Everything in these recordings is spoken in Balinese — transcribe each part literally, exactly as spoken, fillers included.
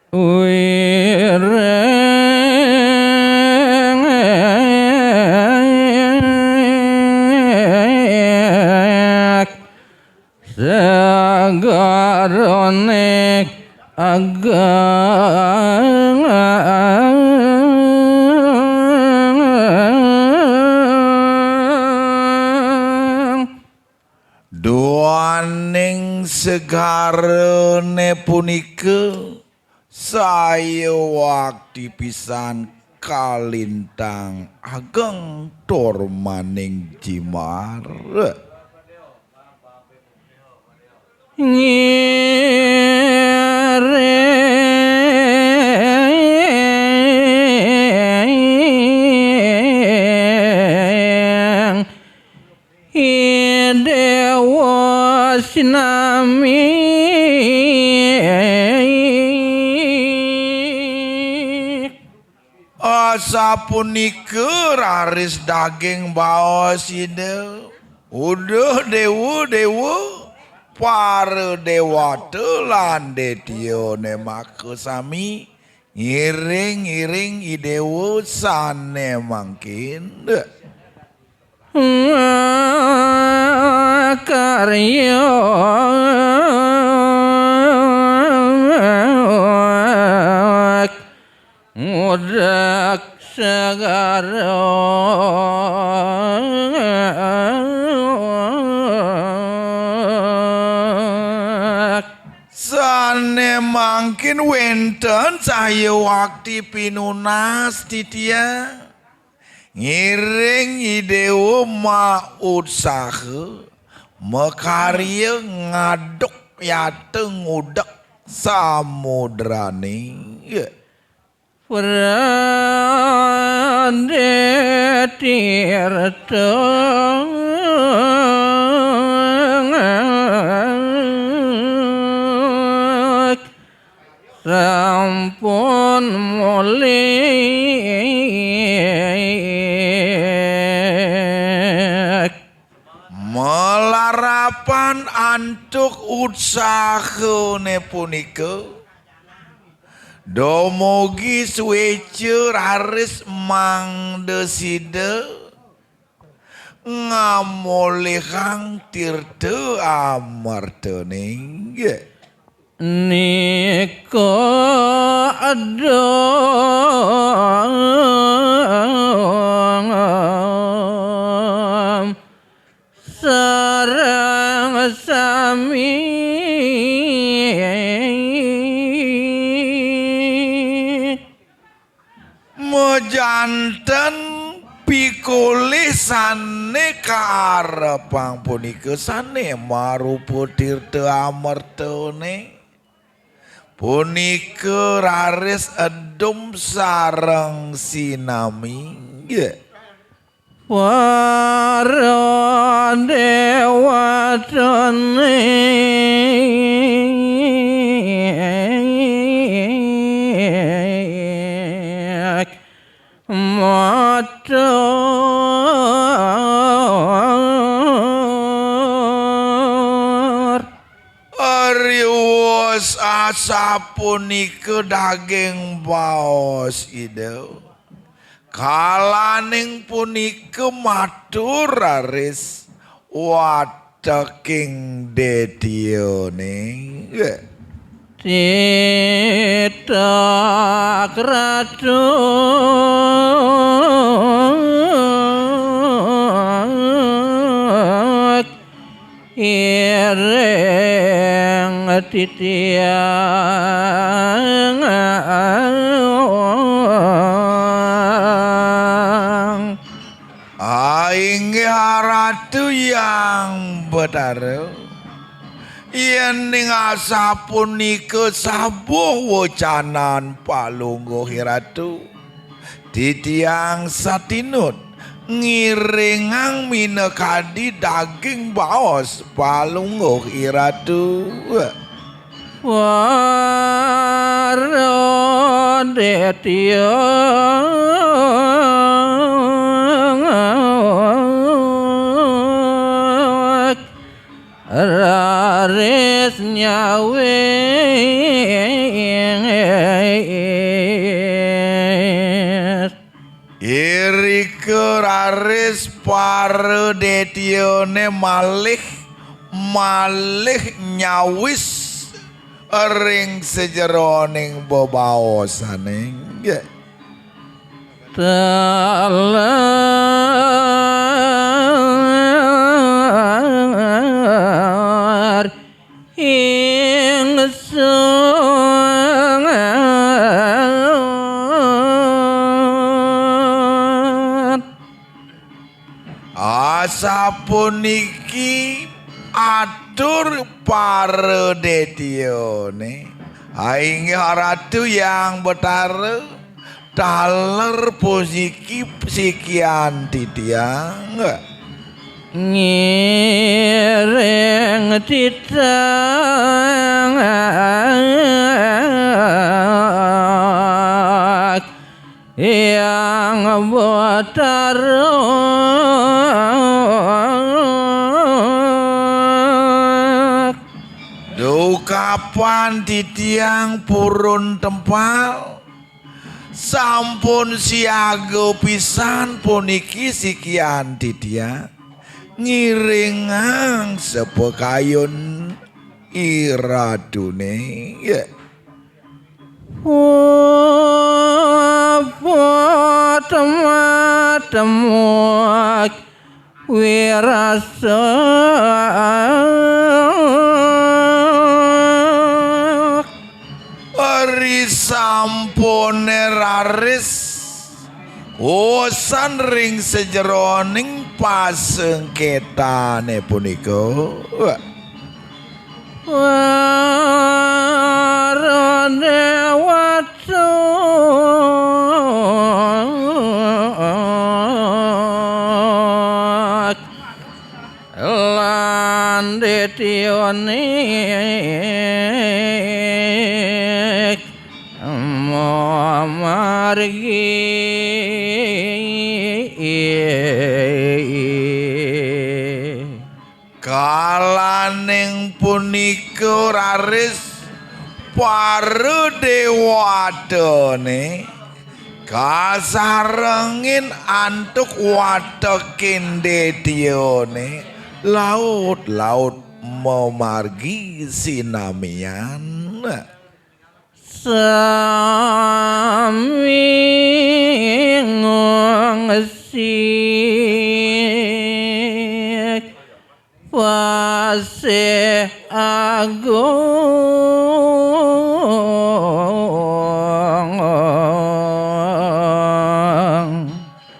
Wiring segarane ageng. Duaning segarane punika sayuwakti pisan kalintang ageng tur maning jimbar. Ngiring I Dewa sinami. Asapunika raris daging baos Ida. Uduh dewa-dewa, para dewata lan detyane makasami, ngiring-ngiring I Dewa sane mangkin. Karya ngudak segara. Sane mangkin wenten sayuwakti pinunas titiang. Ngiring I Dewa mautsaha, makarya ngaduk yata ngudek samudrane. Pradé tirta sampun mulih. Malarapan antuk utsahane punika, dumugi suéca raris mangda sida ngamolihang tirta amertane. Nika adung sareng sami. Majanten pikolih sane kaarepang punika sane marupa tirta amertane. Punika raris edum sareng sinami. Para dewatane matur. Riwus asapunika daging baos Ida. Kalaning punika matur raris wateking detyane. Titah Ratu iring titiang. Ah, inggih Ratu Hyang Betara. Yening asapunika sabuh wecanan Palungguh Ratu, titiang satinut ngiringang minakadi daging baos Palungguh Ratu. Para detyang rare nyawis. Irika raris para detyane malih, malih nyawis ring sajeroning bebaosaning. Taler ingsun. Asapuniki atur para detyane. Ainggih Ratu Hyang Betara, taler puniki sikian titiang. Ngiring titiang Hyang Betara. Dukapan titiang purun tempal, sampun siaga pisan puniki sikian titiang ngiringang sepakayun iratune. Ya. Puput matemuak wirasa. Ari sampune raris wusan ring sajeroning pasengketane punika. Para dewata lan detyane mamargi. Kalaning punika raris para dewatane kasarengin antuk watekin detyane laut-laut mamargi sinamian. Sami ngungsik pasih agung.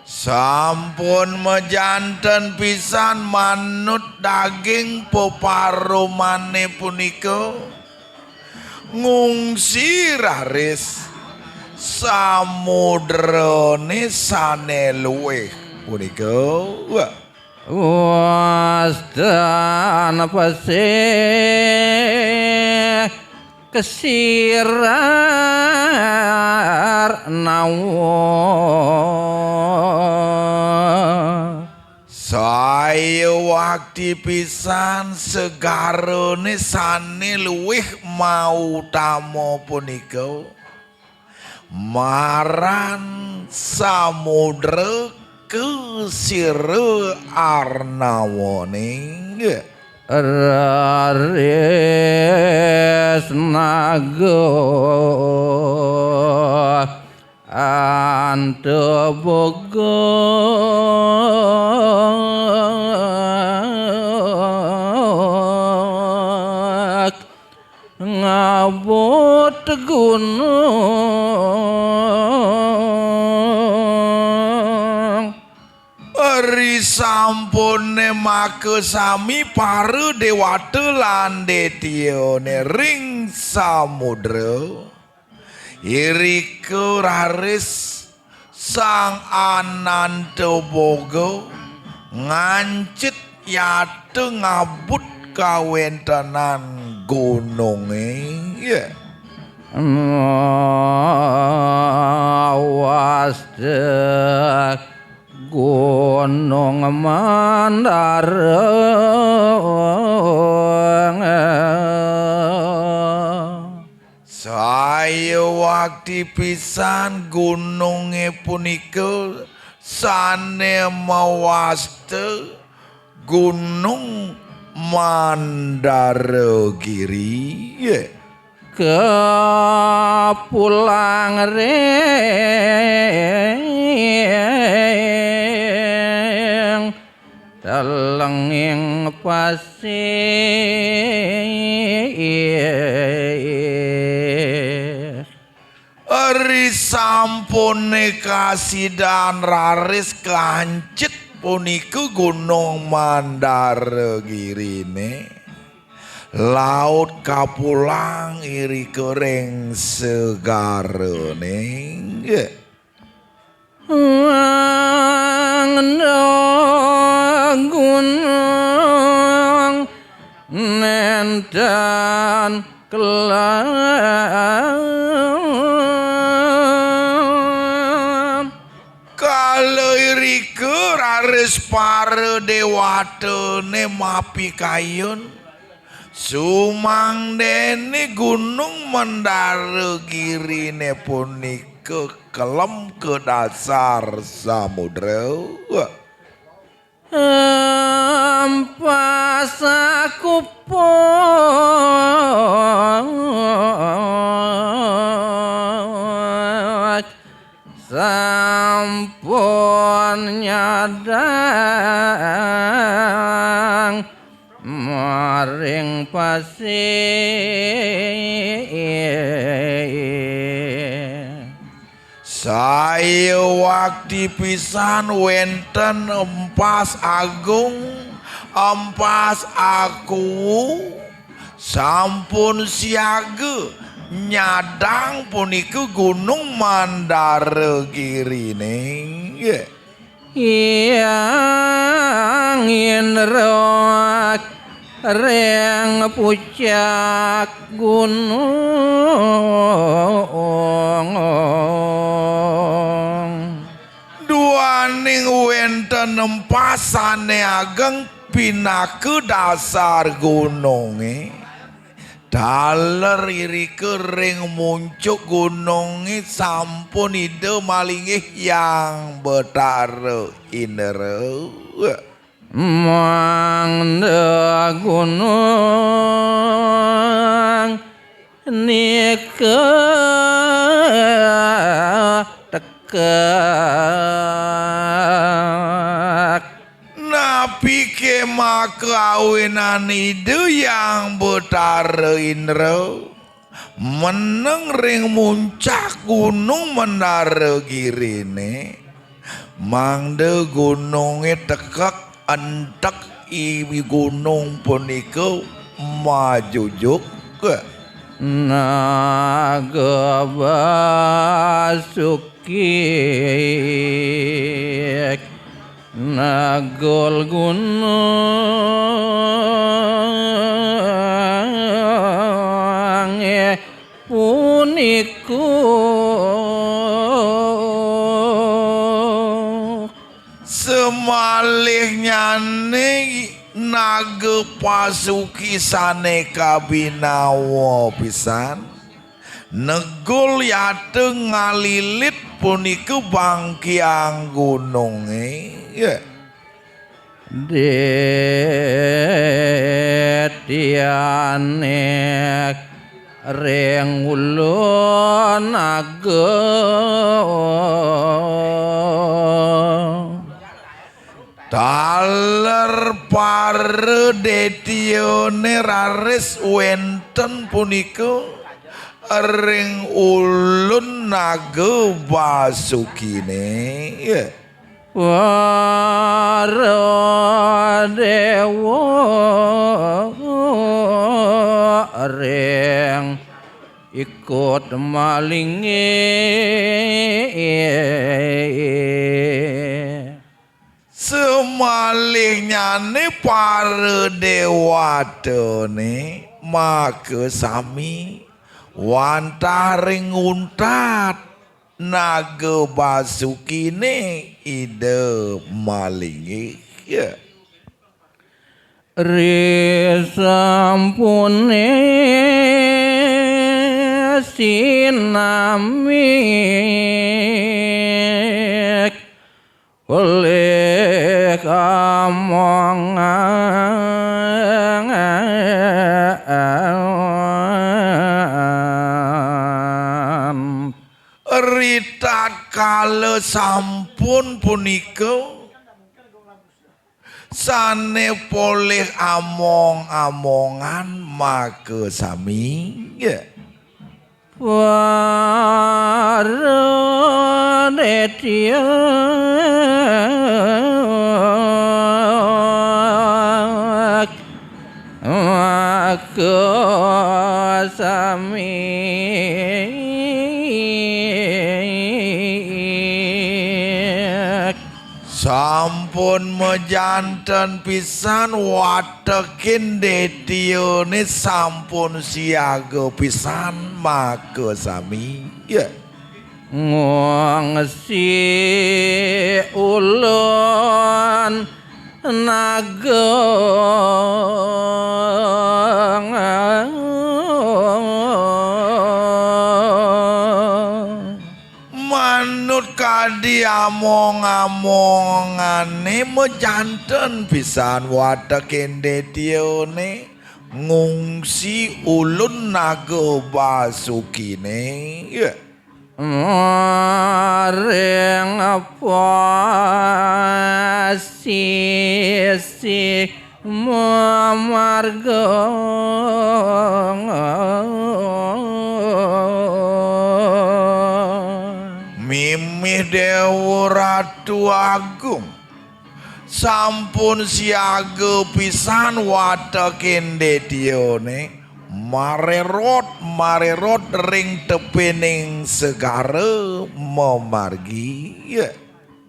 Sampun majanten pisan manut daging peparumane punika. Ngungsi raris samudrane sane luih punika. Wah. Wastan pasih kesirar nawa. Saya wakti pisan segarane sane luwih mautama punika maran samudra kesira arnawaning. Raris naga antebogok ngabut gunung. Ri sampune makasami para dewata lan detyane ring samudra. Irika raris Sang Ananta Boga ngancit yata ngabut kawentenan gununge. Ya. Wasta Gunung Mandara. Saya wakti pisan gununge punika sane mawasta Gunung Mandara Giri. Kapulang ring telenging pasih. Ri sampune kasidan raris kancit punika Gunung Mandara Girine. Laut kapulang irika ring segarane. Gunung nenten kelem. Kala irika raris para dewatane mapikayun. Sumangdene Gunung Mandara Girine punika kelem ka dasar samudra. Empas aku pun sampun nyadang maring pasih. Saya wakti pisan wenten empas agung, empas aku, sampun siaga nyadang punika Gunung Mandara Girine. Hyang Indra ring pucak gunung. Duaning wenten empasane ageng pinaka dasar gununge. Taler irika ring muncuk gununge sampun Ida malinggih Hyang Betara Indra. Mangda gunung nika tekek. Napi kemaka awinan Ida Hyang Betara Indra meneng ring muncak Gunung Mandara Girine, mangda gununge tekek entek ibi gunung punika majujuk. Naga Basuki Nagul gunung puniku. Semalihnyane Naga Pasuki sane kabinawa pisan. Negul yata ngalilit punika bangkiang gununge. Dityane ring ulun agung. Taler paredetyane raris wenten punika ring ulun Naga Basukine. Para dewa ring ikut malinge. Semalihnyane para dewatane makasami wantah ring untat. Naga Basukine Ida malinggih. Ya. Ri sampune sinamik olih amongan. Ritatkala sampun punika, sane polih among-amongan makasami. Nggih. Para detya makasami. Sampun majanten pisan watekin detyane sampun siaga pisan makasami. Ya. Ngungsi ulun naga. Manut kadi among-amongane majanten pisan watekin detyane ngungsi ulun naga Basukine. Ya. Maring pasisi mamarga. Mimih Dewa Ratu Agung sampun siaga pisan watekin detyane marerot-marerot ring tepining segara mamargi.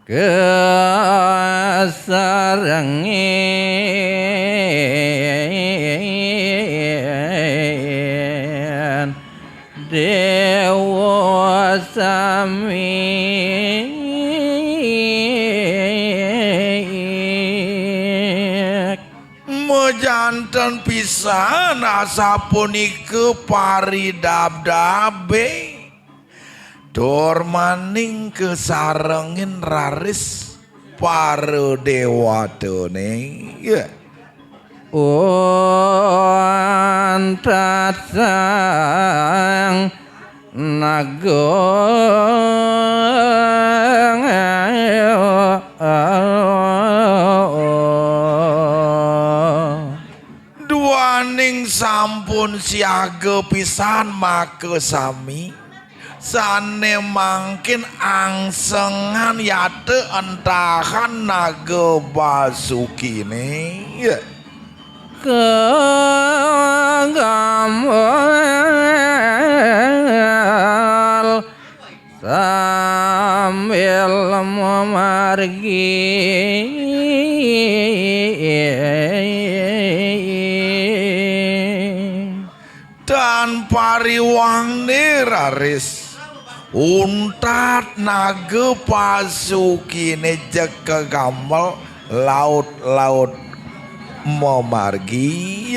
Kasarengin dewa sami. Majanten pisan asapunika paridabdabe. Tur maning kasarengin raris para dewatane. Ya. Untat sang naga. Duaning sampun siaga pisan makasami, sane mangkin angsengan yata entahan naga Basukine. Ya. Kagambal sambil mamargi. Tan pariwangne raris untat naga Basukine jeg kagambal laut-laut mamargi.